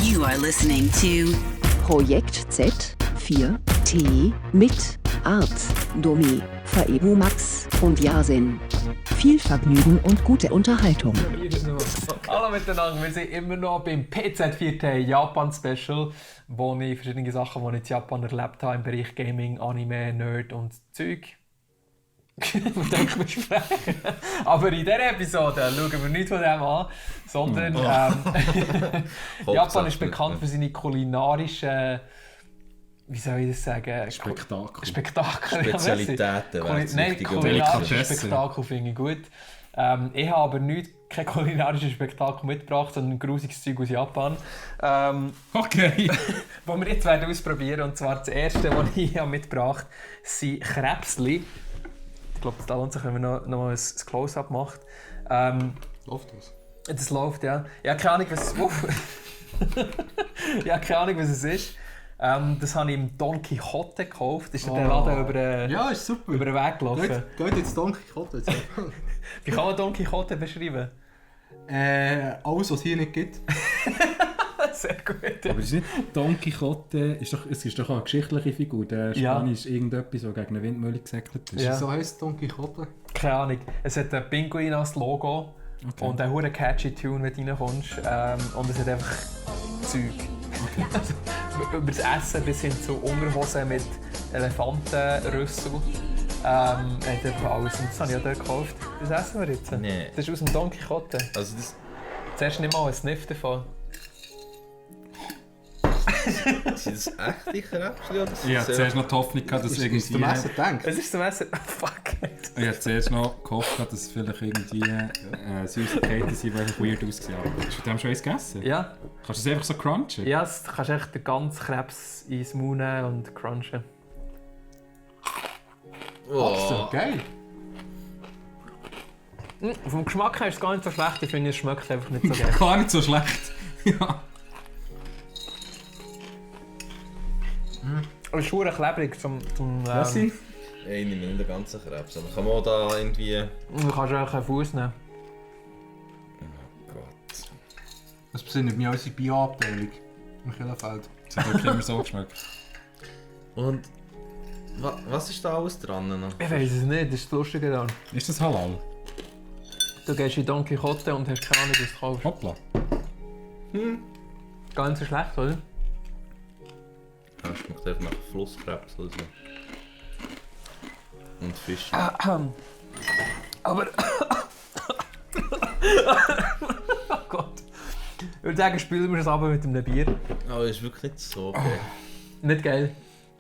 You are listening to Projekt Z4T mit Art, Domi, Faebu Max und Yasin. Viel Vergnügen und gute Unterhaltung. Hallo miteinander, wir sind immer noch beim PZ4T Japan Special, wo ich verschiedene Sachen, die ich in Japan erlebt habe, im Bereich Gaming, Anime, Nerd und Zeug besprechen. Aber in dieser Episode schauen wir nicht von dem an, sondern Japan ist bekannt für seine kulinarischen, wie soll ich das sagen? Spektakel. Spezialitäten. Nein, kulinarische Spektakel finde ich gut. Ich habe aber kein kulinarisches Spektakel mitgebracht, sondern ein grusiges Zeug aus Japan. Okay. Was wir jetzt werden ausprobieren. Und zwar das erste, was ich mitgebracht habe, sind Krebsli. Ich glaube, da lohnt sich, wenn man noch ein Close-Up macht. Läuft das? Das läuft, ja. Ich habe keine Ahnung, was es ist. Das habe ich im Don Quixote gekauft. Das ist der Laden über, ist super. über den Weg gelaufen. Geht jetzt Don Quixote. Wie kann man Don Quixote beschreiben? Alles, was es hier nicht gibt. Sehr gut. Aber es ist nicht Don Quixote, es ist doch auch eine geschichtliche Figur. Der Spanisch irgendetwas, der gegen eine Windmühle gesäckelt ist. Ja. So heisst Don Quixote? Keine Ahnung. Es hat einen Pinguin als Logo und einen hure catchy Tune, wenn du reinkommst. Und es hat einfach Zeug. Okay. Also, über das Essen bis hin zu Unterhosen mit Elefantenrüssel. Hat einfach alles. Und das habe ich auch dort gekauft. Das essen wir jetzt. Nee. Das ist aus dem Don Quixote. Also das... Zuerst nicht mal einen Sniff davon. Sind das echte Krebsli oder Ich hatte zuerst noch die Hoffnung, dass Ist irgendwie... zum Essen gedacht? Es ist zum Essen. Fuck. Ich hatte zuerst noch gehofft, dass es vielleicht irgendwie Süßigkeiten sind, die weird aussehen. Hast du von dem schon eins gegessen? Ja. Kannst du es einfach so crunchen? Ja, du kannst echt den ganzen Krebs ins Mund nehmen und crunchen. So, geil. Vom Geschmack her ist es gar nicht so schlecht. Ich finde, es schmeckt einfach nicht so geil. Gar nicht so schlecht. Ja. Aber es ist verdammt klebrig zum Was sind? Ich nehme nicht den ganzen Krebs, aber kann man da irgendwie... Du kannst auch einen Fuß nehmen. Oh Gott. Das besinnt mich an unsere Bio-Abteilung im Killenfeld. Das hat wirklich immer so geschmeckt. Und... Was ist da alles dran noch? Ich weiß es nicht, das ist das Lustige daran. Ist das halal? Du gehst in Don Quixote und hast keine Ahnung, was du kaufst. Hoppla. Gar nicht so schlecht, oder? Ja, es schmeckt einfach nach Flusskrebs oder so. Und Fisch. Aber... oh Gott. Ich würde sagen, spülen wir es aber mit einem Bier. Aber es ist wirklich nicht so geil. Nicht geil.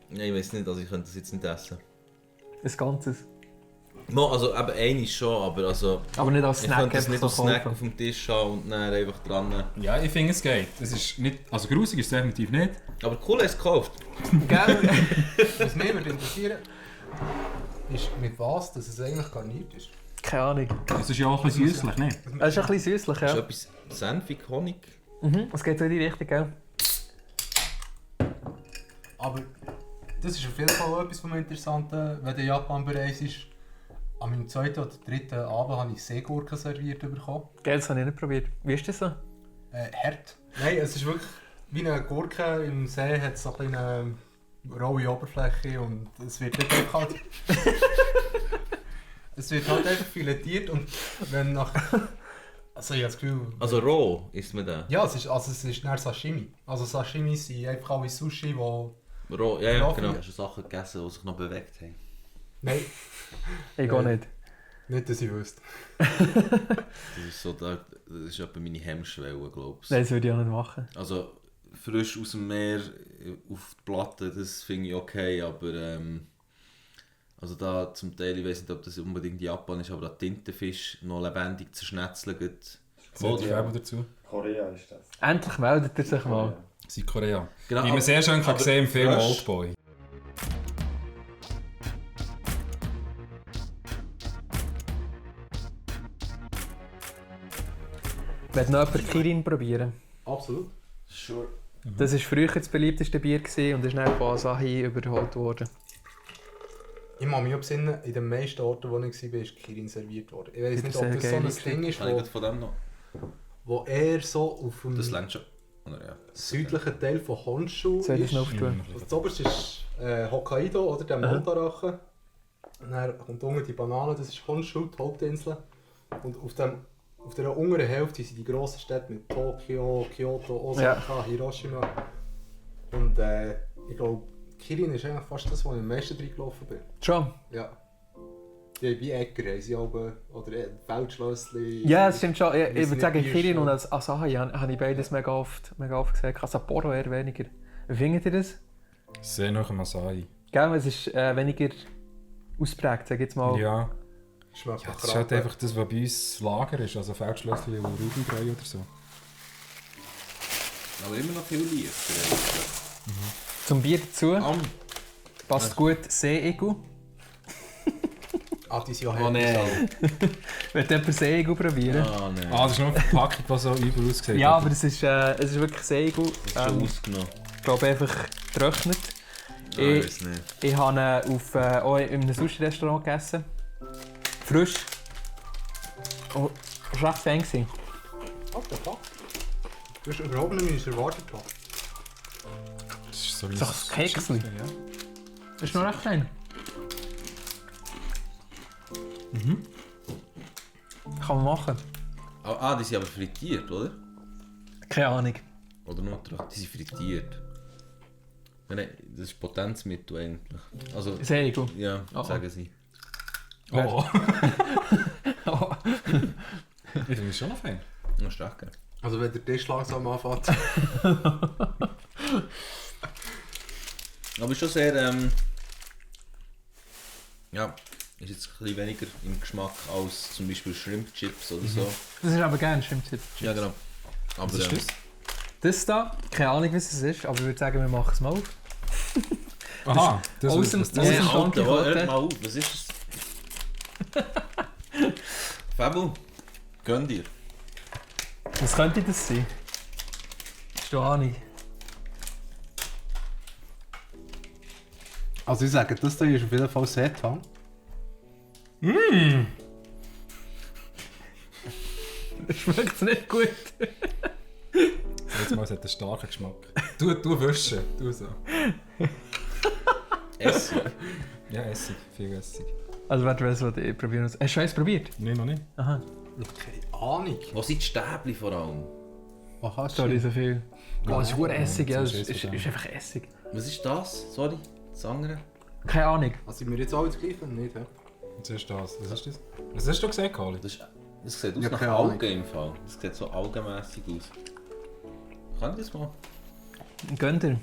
Ja, ich weiß nicht, also ich könnte das jetzt nicht essen. Ein Ganzes. No, also eben einmal schon, aber also... Aber nicht als Ich Snack. könnte das nicht so als Snack kaufen. auf dem Tisch haben und dann einfach dran... Ja, ich finde es geht. Es ist nicht... Also grusig ist es definitiv nicht. Aber cool, hast du gekauft. Gell? Was mich würde interessieren, ist mit was, dass es eigentlich garniert ist. Keine Ahnung. Es ist ja auch ein bisschen süßlich, nicht? Es ist ein bisschen süßlich, Das ja. ist etwas senfig, Honig. Es geht so in die Richtung, gell? Aber das ist auf jeden Fall etwas vom Interessanten, wenn der Japan bereist ist. An meinem zweiten oder dritten Abend habe ich Seegurken serviert bekommen. Gell, das habe ich nicht probiert. Wie ist das so? Hart. Nein, es ist wirklich wie eine Gurke im See, hat so eine raue Oberfläche und es wird nicht einfach halt... es wird halt einfach filetiert und wenn nach... Also ich habe das Gefühl... Also roh isst man den? Ja, es ist dann Sashimi. Also Sashimi sind einfach alle Sushi, wo... Roh, ja, Roh genau. für- Hast du Sachen gegessen, die sich noch bewegt haben? Nein, Ich gehe nicht. nicht, dass ich wüsste. Das ist so, das ist etwa meine Hemmschwelle, glaube ich. Nein, das würde ich auch nicht machen. Also frisch aus dem Meer auf die Platte, das finde ich okay, aber also da zum Teil, ich weiß nicht, ob das unbedingt Japan ist, aber da Tintenfisch noch lebendig zerschnetzelt. Zählt die Werbung dazu? Korea ist das. Endlich meldet er sich mal. Südkorea. Genau, Wie man sehr schön kann aber sehen im Film frisch. Oldboy. Wird noch jemand Kirin probieren? Absolut. Sure. Das war früher das beliebteste Bier gewesen und ist dann von Asahi überholt worden. Ich kann mich auch besinnen, in den meisten Orten, wo ich war, ist Kirin serviert worden. Ich weiß Das nicht, ist ob sehr das so geil ein Ding ist, Kann ich wo... gerade von dem noch? wo eher so auf dem Das längt schon. Oder ja. südlichen Teil von Honshu Soll ich das ist. noch auftun? Also das oberste ist Hokkaido oder der Mondarachen. Und dann kommt unten die Banane, das ist Honshu, die Hauptinsel. Und auf der unteren Hälfte sind die grossen Städte mit Tokio, Kyoto, Osaka, Hiroshima. Und ich glaube, Kirin ist eigentlich fast das, wo ich am meisten reingelaufen bin. Schon? Ja. Die haben wie Äcker, haben sie oben, oder Feldschlösschen. Ja, das stimmt schon. Ich Wissen würde sagen, nicht, wie Kirin schon. und Asahi habe ich beides mega oft gesehen. Sapporo eher weniger. Wie findet ihr das? Sehr nach dem Asai. Gell, es ist weniger ausprägt, sag ich jetzt mal. Ja. Schmeckt Ja, nach das ist halt Krabbe. einfach das, was bei uns das Lager ist. Also Feldschlösschen und Rubenbräu oder so. Aber immer noch viel leichter. Zum Bier dazu Am. passt gut Seeigel. Ah, die sind ja Oh nein. Wird jemand Seeigel probieren? Ah nein. Ah, das ist noch eine Verpackung, die so übel aussieht. Ja, oder? aber es ist wirklich Seeigel. Das ist schon ausgenommen. Ich glaube einfach getrocknet. Ich weiß nicht. Ich habe ihn auch in einem Sushi-Restaurant gegessen. Frisch. Oh, das war recht fein gewesen. What the fuck? Du hast überhaupt nicht, wie ich es erwartet habe. Das ist so wie So ein Keksli. Ja. Das ist noch recht fein. Kann man machen. Ah, die sind aber frittiert, oder? Keine Ahnung. Oder nur trocken? Die sind frittiert. Nein, das ist Potenzmittel eigentlich. Also, Seeigel. ja, Oh. sagen sie. Oh, Oh. ich finde es schon noch fein. Ja, stark, gell? Also wenn der Tisch langsam anfängt. Aber schon sehr, ja, ist jetzt ein bisschen weniger im Geschmack als zum Beispiel Shrimp Chips oder so. Das ist aber gerne Schwimmchip. Ja, genau. Aber Was ist das? Das da, keine Ahnung, was es ist, aber ich würde sagen, wir machen es mal auf. Aha, das aus dem- ist aus Ja, dem Don Alter, Quixote. hört mal auf, was ist das? Fabu, gönn dir. Was könnte das sein? Hast du Ahnung? Also ich sage, das hier ist auf jeden Fall Seitan. Das schmeckt nicht gut. Jetzt mal, es hat einen starken Geschmack. Du wischen, du so. Essig. Ja, Essig, viel Essig. Also warte, was ich probieren muss. Hast du eins probiert? Nein, noch nicht. Aha, Keine Ahnung. Wo sind die Stäbchen vor allem? Was hast sorry, so viel. Boah, es ist verdammt Essig, ja. das Es ist ist einfach Essig. Was ist das? Sorry, das andere? Keine Ahnung. Also sind wir jetzt alle das Gleiche? Nicht, hä? Was ist das? Was ist das? Was hast du gesagt, Kali? Das sieht aus Ja, nach keine Ahnung. Augen im Fall. Das sieht so augenmässig aus. Kann ich das mal? Gönn dir.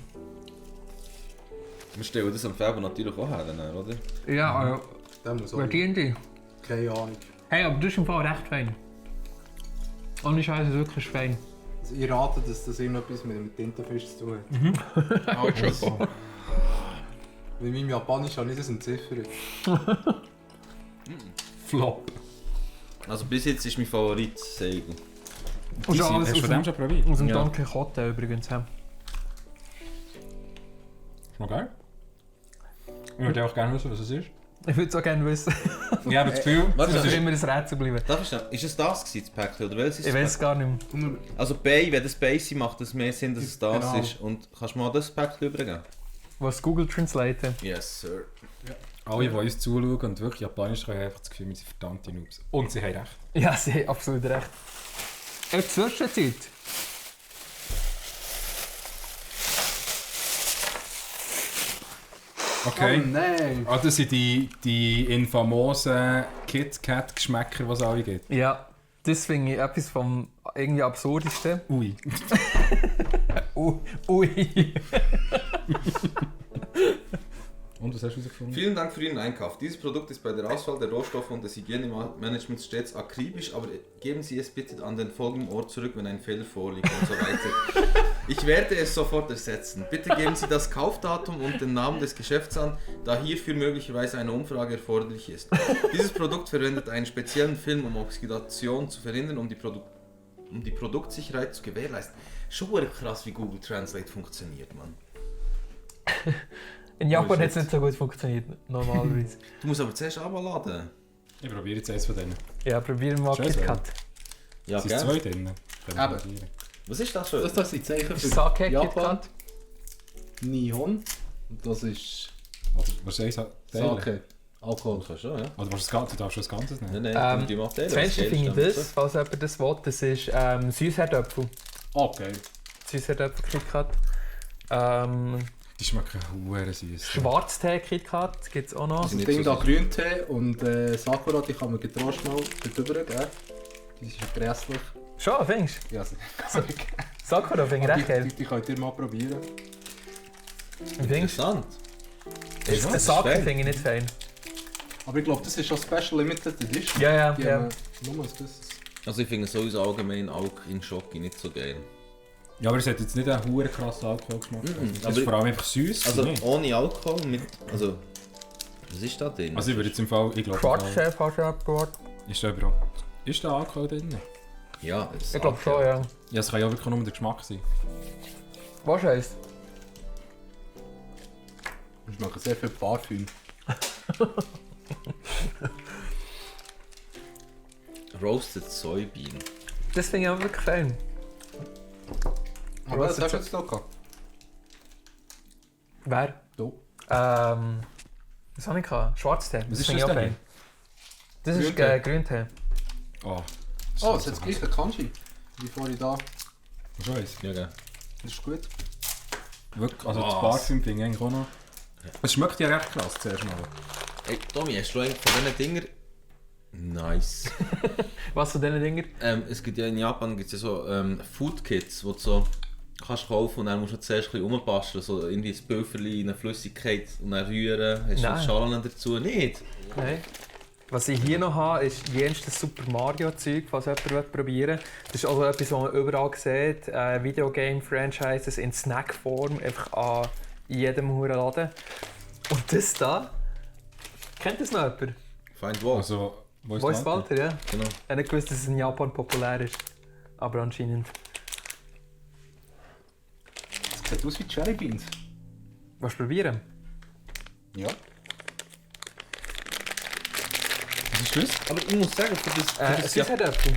Wir stellen das am Februar natürlich auch her, dann, oder? Ja, Der muss auch. verdient die. Keine Ahnung. Hey, aber das ist im Fall recht fein. Ohne Scheiß ist wirklich fein. Also ich rate, dass das irgendetwas mit dem Tintenfisch zu tun hat. Also. Mit meinem Japanisch habe ich das entziffert. Flop. Also bis jetzt ist mein Favorit Seigel. Und schon Easy. alles Hast du aus von dem dem, schon probiert? aus dem Ja. Don Quixote übrigens. Ja. Ist noch geil? Ich würde auch gerne wissen, was es ist. Ich würde es auch gerne wissen. Ich habe das Gefühl, Warte, Das das ist ist, immer ein Rätsel bleiben. darf ich schnell- ist es das gewesen, das Päckchen, oder welches ist Ich das weiß es gar nicht mehr. Päckchen? Also Bay, wenn das Base macht es mehr Sinn, dass es das Genau. ist. Und kannst du mal das Päckchen übergeben? Was Google Translate. Yes, sir. alle, die uns zuschauen und wirklich Japanisch können, haben einfach das Gefühl, wir sind verdammte Noobs. Und sie haben recht. Ja, sie haben absolut recht. In der Zwischenzeit. Okay. Oh nein! Ah, das sind die infamosen KitKat-Geschmäcker, die es alle gibt. Ja, das finde ich etwas vom irgendwie absurdesten. Ui. Ui. Und was hast du herausgefunden? Vielen Dank für Ihren Einkauf. Dieses Produkt ist bei der Auswahl der Rohstoffe und des Hygienemanagements stets akribisch, aber geben Sie es bitte an den folgenden Ort zurück, wenn ein Fehler vorliegt und so weiter. Ich werde es sofort ersetzen. Bitte geben Sie das Kaufdatum und den Namen des Geschäfts an, da hierfür möglicherweise eine Umfrage erforderlich ist. Dieses Produkt verwendet einen speziellen Film, um Oxidation zu verhindern, um die Produktsicherheit zu gewährleisten. Schon krass, wie Google Translate funktioniert, Mann. In Japan hat es nicht so gut funktioniert, normalerweise. Du musst aber zuerst abladen. Ich probiere jetzt eins von denen. Ja, probieren wir mal Scheiße. KitKat. Ja, Sind es gell? zwei drin? Können wir Aber- probieren. Was ist das für? Das sind Zeichen Ist für Sake Japan. KitKat? Nihon. Und das ist Oder was soll ich sagen? Sake. Alkohol. Kannst du schon, ja. Oder willst du das Ganze? Du darfst schon das Ganze nehmen. Nein, die macht Das Fenster finde ich das, falls jemand das will, das ist Süßherdöpfel. Okay. Süßherdöpfel KitKat. Die schmecken hure süß. Schwarztee KitKat gibt es auch noch. Das nicht Ding so da süß. Grüntee und Sakura, die kann man getrost mal drüber geben. Die ist grässlich. Schon, findest du? Ja, Sakura finde ich recht geil. die könnt ihr mal probieren. Wie findest du? Interessant. Den Sake finde ich nicht fein. Aber ich glaube, das ist schon Special Limited Edition. Ja, ja, Die ja. haben nur ein gewisses. Also ich finde sowieso allgemein Alk in Schoki nicht so geil. Ja, aber es hat jetzt nicht einen hure krassen Alkoholgeschmack. Mhm, Es aber- ist vor allem einfach süß. Also nicht? ohne Alkohol mit... Also... Was ist da drin? Also ich würde jetzt im Fall, ich glaube, Schwarztee hast du abgebaut. ist da überhaupt... Ist da Alkohol drin? Ja, es Ich glaube schon, ja. Ja, es kann ja wirklich nur der Geschmack sein. Was heisst? Ich mache sehr viel Parfüm. Roasted Soybean. Das finde ich auch wirklich fein. Aber Was das hast ist du jetzt da gehabt. Wer? Du. Was habe ich gehabt? Schwarztee. Was ist finde ich das auch denn? fein. Das ist Grüntee. Grüntee. Oh, Oh, das hat das gleiche Kanji. Wie vorhin da. schon eins. Ja, gell. Das ist gut. Wirklich, also das Was? Parfüm finde ich eigentlich auch noch... Es schmeckt ja recht krass zuerst mal. Hey, Tommy, hast du einen von diesen Dingern... Nice. Was von diesen Dingen? Es gibt ja in Japan gibt's ja so Food Kits, wo du so kannst kaufen und dann musst du zuerst ein bisschen rumbasteln, so irgendwie ein Pülverli in eine Flüssigkeit und dann rühren, hast du Nein. Schalen dazu. Nicht? Nein. Was ich hier noch habe, ist jenstes Super Mario Zeug, was jemand probieren will. Das ist also etwas, was man überall sieht. Videogame-Franchises in Snackform, einfach an jedem Hurenladen. Und das da, kennt das noch jemand? Find Wall. Also, wo ist Wo ist der Walter, ja? Genau. Ich habe nicht gewusst, dass es in Japan populär ist. Aber anscheinend. Das sieht aus wie Cherry Beans. Was probieren? Ja. Was ist das? Aber ich muss sagen, Es ist halt Äpfel.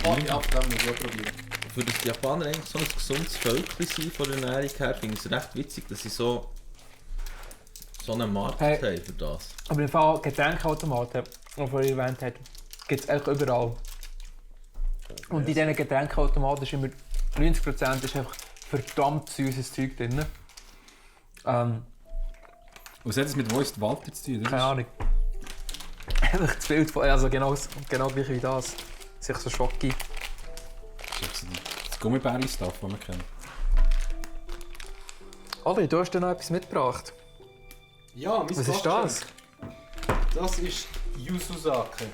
Oh, ja, dann muss ich auch probieren. für das die Japaner eigentlich so ein gesundes Völkchen sind von der Ernährung her, finde ich es recht witzig, dass sie so einen Markt Hey. haben für das. Aber im Fall Getränkautomaten, die vorhin erwähnt hat, gibt es eigentlich überall. Und in diesen Getränkautomaten ist immer 90% ist einfach verdammt süßes Zeug drin. Was hat das mit Wo ist Walter zu tun? Das Keine ist- Ahnung. Einfach das Bild von, also genau gleich wie das. Sich so Schocki. Das ist echt so das Gummibärli-Stuff, das man kennt. Olli, du hast da noch etwas mitgebracht. Ja, mein Was ist das? Das ist Yuzu Sake.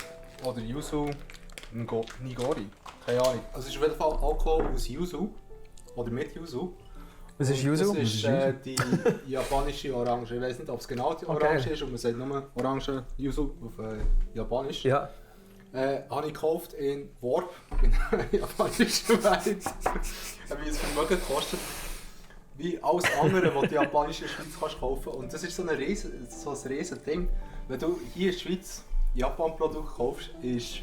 Oder Yuzu Nigori. Keine Ahnung. Also es ist auf jeden Fall Alkohol aus Yuzu. Oder mit Yuzu. Was ist Yuzu? Das ist die japanische Orange. Ich weiß nicht, ob es genau die Okay. Orange ist und man sagt nur Orange Yuzu auf Japanisch. Ja. Habe ich gekauft in Warp, in der japanischen Welt. Wie es Vermögen kostet. Wie alles andere, was du in der japanischen Schweiz kannst kaufen. Und das ist so ein riesen Ding. Wenn du hier in der Schweiz Japan-Produkt kaufst, ist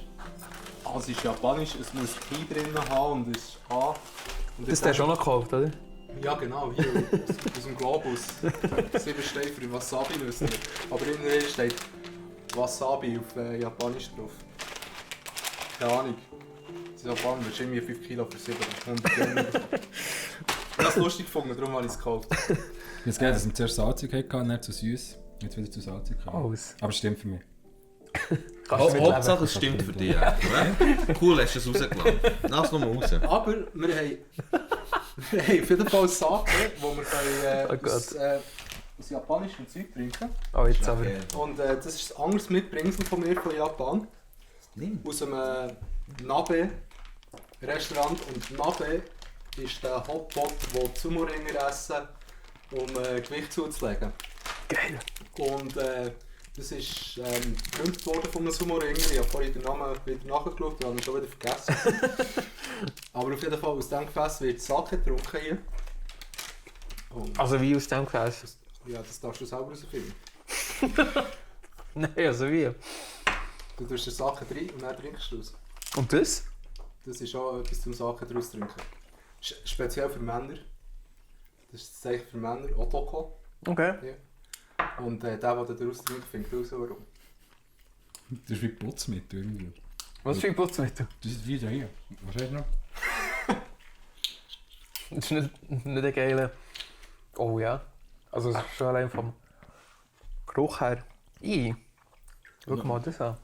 es ist japanisch, es muss Ki drin haben und es ist H. Und Das hast du schon noch gekauft, oder? Ja genau, hier aus dem Globus. 7 steht für Wasabi-Nüsse. Aber innen steht Wasabi auf Japanisch drauf. Keine Ahnung. Das Japaner wird irgendwie 5 Kilo für 700 Yen. Ich habe es lustig gefunden, darum habe ich es gekauft. Jetzt geht es, dass wir zuerst salzig hatten, dann zu süß, jetzt wieder zu salzig kam. Alles. Aber es stimmt für mich. Kannst du Hauptsache es stimmt für dich. Oder? Cool, hast du es rausgelassen. Lass es nochmal raus. Aber wir haben auf jeden Fall Sake, wo wir können, Oh Gott. aus japanischem Zeug trinken. Oh, jetzt aber. Und das ist ein anderes Mitbringsel von mir von Japan. Nimm. Aus einem Nabe-Restaurant. Und Nabe ist der Hotpot, den die Sumo-Ringer essen, um Gewicht zuzulegen. Geil. Und das ist gegründet worden von einem Sumo-Ringer. Ich habe vorhin den Namen wieder nachgeschaut, den habe ich schon wieder vergessen. Aber auf jeden Fall aus diesem Gefäß wird Sake getrunken hier. Und, Also wie aus dem Gefäß? ja, das darfst du selber herausfinden. Nein, also wie? Du tust den Sake rein und dann trinkst du es. Und das? Das ist auch etwas zum Sachen daraus trinken. Speziell für Männer. Das ist das Zeichen für Männer, Otoko. Okay. Ja. Und der daraus trinkt, findet raus, warum. Das ist wie Putzmittel irgendwie. Was für ein Putzmittel? Das ist wie da hier. Was hast du noch? Das ist nicht ein geiler... Oh ja. Also es ist schon allein vom Geruch her. Schau mal das an.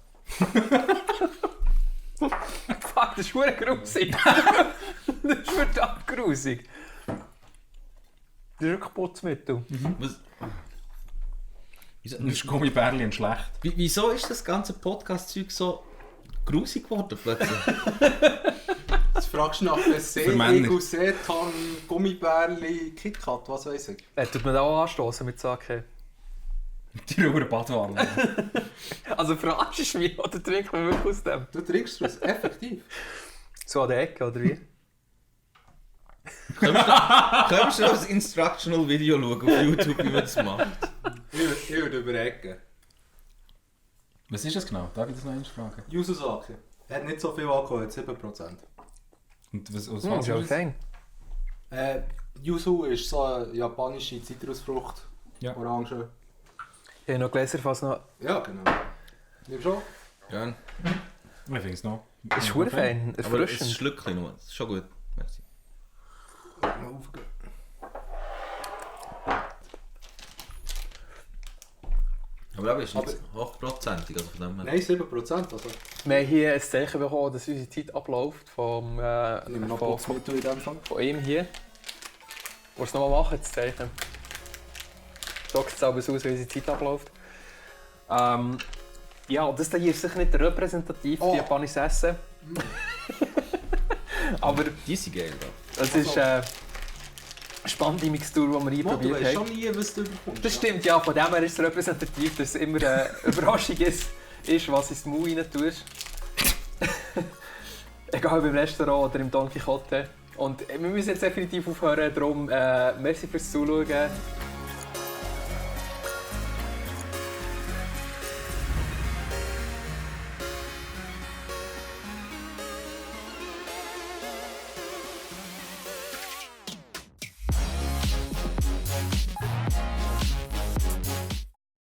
Fuck, das ist verdammt grusig. Das ist verdammt grusig. Das ist wirklich Putzmittel. Was? Wieso, Das ist Gummibärli und schlecht. wieso ist das ganze Podcast-Zeug so grusig geworden plötzlich? Jetzt fragst du nach Bessé, Für Männer. Ego, Setan, Gummibärli, KitKat, was weiß ich. Tut man auch anstoßen mit Sake? Die rüber Badwanne. Also verarschst du mich oder trinkt man wirklich aus dem? Du trinkst es, effektiv. So an der Ecke, oder wie? Können wir schon ein Instructional Video schauen auf YouTube, wie man das macht? Ich würde überlegen. Was ist das genau? Darf ich das noch einmal fragen? Yuzu-Sake. Er hat nicht so viel Alkohol, hat 7%. Und was, aus Das was ist ja ist das? fein. Yuzu ist so eine japanische Zitrusfrucht. Ja. Orange. Ich habe noch gelesen, fast noch... Ja, genau. Nimmst du schon? Ja, Ich finde es noch. Das ist verdammt fein, aber ein erfrischend. Schlückchen nur. Das ist schon gut. Merci. Mal aufgehen. Aber eben, ist nicht hochprozentig. Also von dem her. Nein, 7%. Also, Wir haben hier ein Zeichen bekommen, dass unsere Zeit abläuft vom, ich nehme noch Putzmittel in dem Fall. von ihm hier. Willst du es nochmal machen, das Zeichen? Sagt es aber aus, wie unsere Zeit abläuft. Ja, das hier ist sicher nicht repräsentativ für japanisches Essen. Aber Die sind geil da. es ist eine spannende Mixtur, die wir Du einprobiert weißt haben. schon nie, was du bekommst. Das stimmt, ja, von dem her ist es repräsentativ, dass es immer eine Überraschung ist, was ins Maul rein tust. Egal ob im Restaurant oder im Don Quixote. Und wir müssen jetzt definitiv aufhören, darum merci fürs Zuschauen.